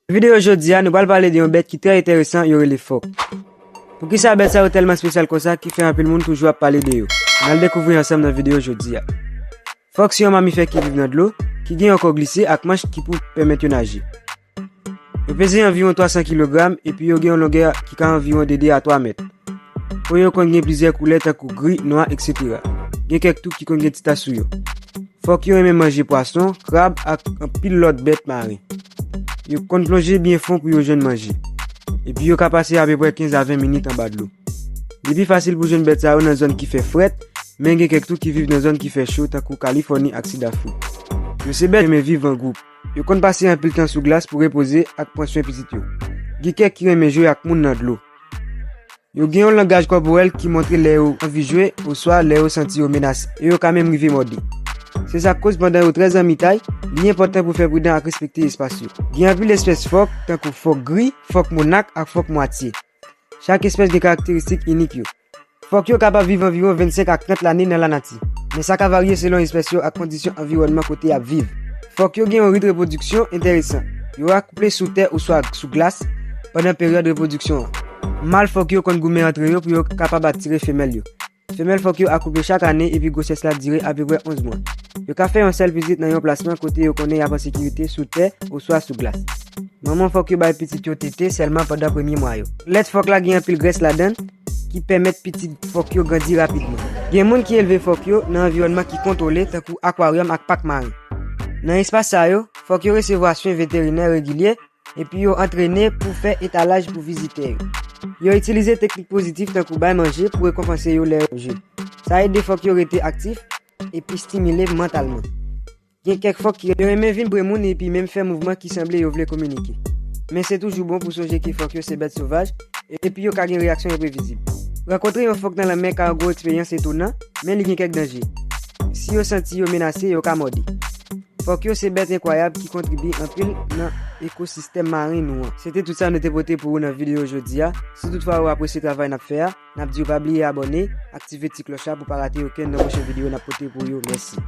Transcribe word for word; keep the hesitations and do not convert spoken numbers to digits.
Nan videyo jodi a, nou pral pale de yon bèt ki trè enteresan, yo rele fòk. Poukisa bèt sa yo tèlman espesyal konsa ki fè anpil moun toujou ap pale de yo? Ann al dekouvri ansanm nan videyo jodi a. Fòk se yon mamifè ki viv nan dlo, ki gen yon kò glise ak manch ki pou pèmèt yo naje. Yo peze anviwon twa san kilogram epi yo gen yon longè ki ka anviwon de de a twa mèt. Po yo konn gen plizyè koulè tankou gri, nwa, etsetera. Gen kèk tou ki konn gen ti tach sou yo. Fòk yo renmen manje pwason, krab ak anpil lòt bèt maren. Yo konn plonje byen fon pou yo jwenn manje. Epi yo ka pase apeprè kenz a ven minit anba dlo. Li pi fasil pou jwenn bèt sa yo nan zòn ki fè frèt, men gen kèk tou ki viv nan zòn ki fè cho tankou Kalifòni ak Sid Afrik. Yo se bèt ki renmen viv an gwoup. Yo konn pase anpil tan sou glas pou repoze ak pran swen pitit yo. Gen kèk ki renmen jwe ak moun nan dlo. Yo gen yon langaj kòporèl ki montre lè yo anvi jwe oswa lè yo santi yo menase, e yo ka menm rive mòde. Se sa k koz pandan yo trè zanmitay, li enpòtan pou fè pridan ak respekte espas yo. Gen anpil espès fòk, tankou fòk gri, fòk monak ak fòk mwatye. Chak espès gen karakteristik inik yo. Fòk yo kapab viv anviwon vennsenk ak trant lane nan lanati, men sa ka varye selon espès yo ak kondisyon anviwònman kote y ap viv. Fòk yo gen yon rit repwodiksyon enteresan. Yo akouple sou tè oswa sou glas pandan peryòd repwodiksyon an. Mal fòk yo konn goumen antre yo pou yo kapab atire femèl yo. Femèl fòk yo akouple chak ane epi gwosès la dire apeprè onz mwa. Yo ka fè yon sèl vizit nan yon plasman kote yo konnen y ap an sekirite sou tè oswa sou glas. Manman fòk yo bay pitit yo tete sèlman pandan premye mwa yo. Lèt fòk la gen anpil grès ladan l, ki pèmèt pitit fòk yo grandi rapidman. Gen moun ki elve fòk yo nan anviwònman ki kontwole, tankou akwaryòm ak pak maren. Nan espas sa yo, fòk yo resevwa swen veterinè regilye, epi yo antrene pou fè etalaj pou vizitè yo. Yo itilize teknik pozitif tankou bay manje pou rekonpanse yo lè yo jwe. Sa ede fòk yo rete aktif epi estimile mantalman. Gen kèk fòk ki renmen vin pre moun epi menm fè mouvman ki sanble yo vle kominike. Men se toujou bon pou sonje ke fòk yo se bèt sovaj, epi yo ka gen reyaksyon enprevizib. Rankontre yon fòk nan lanmè ka yon gwo eksperyans etonan, men li gen kèk danje. Si yo santi yo menase, yo ka mòde. Fòk yo se bèt enkwayab ki kontribye anpil nan ekosistèm maren nou an. Se te tout sa nou te pote pou ou nan videyo jodi a. Si toutfwa ou apresye travay n ap fè a, n ap di w pa bliye abòne, aktive ti klòch la pou pa rate okenn nan pwochen videyo n ap pote pou yo. Mèsi.